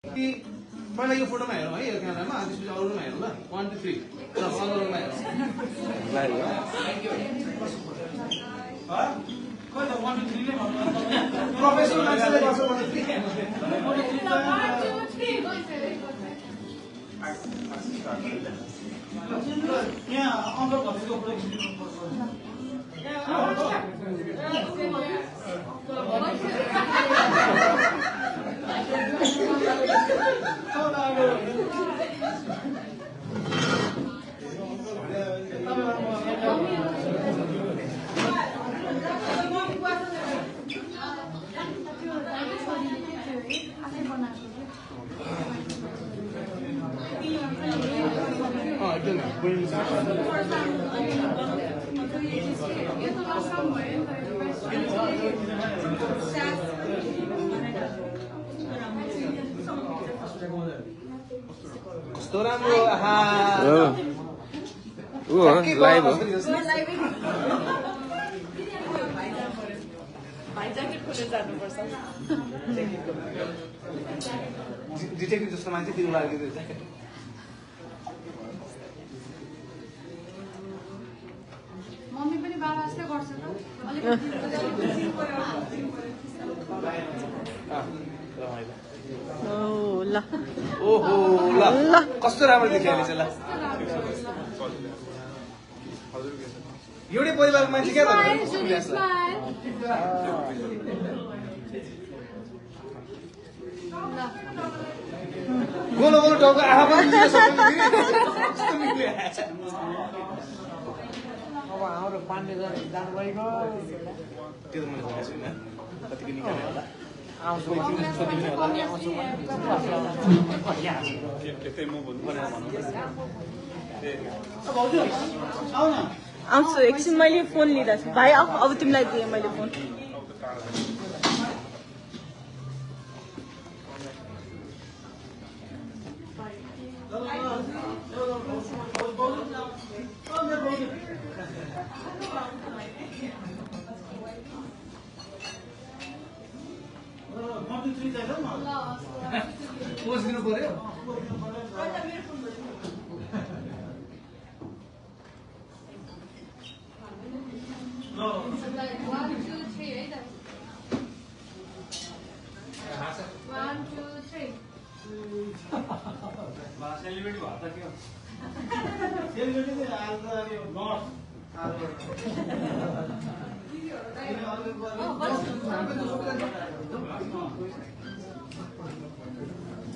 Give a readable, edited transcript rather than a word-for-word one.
पहिला यो फोटोमा हेरौँ है यो क्यामेरामा त्यसपछि अरूमा हेरौँ ल 1 2 3 ल अरूमा हेरौँ प्रोफेसनल मान्छेले गर्छ भने यहाँ अङ्कल भनेको फोटो कस्तो राम्रो आहा ओ लाइभ हो भाइ ज्याकेट खोलेर जानुपर्छ डिटेक्टिभ जस्तो मान्छे दिनु लाग्यो ज्याकेट मम्मी पनि बाबा जस्तै गर्छ त ल ओहो ल कस्तो राम्रो देखियो अहिले चाहिँ ल एउटै परिवारको मान्छे क्या त गोलो गोलो टाउको आँखा पनि अब हाम्रो पाण्डे जानुभएको त्यो त मैले भनेको छुइनँ कतिको निकाल्यो होला आउँछु आउँछु एकछिन मैले फोन लिँदा छु भाइ अब तिमीलाई दिएँ मैले फोन पोज दिनु पर्यो सेलिब्रेटी भयो त के हो सेलिब्रेटी आज त नर्थ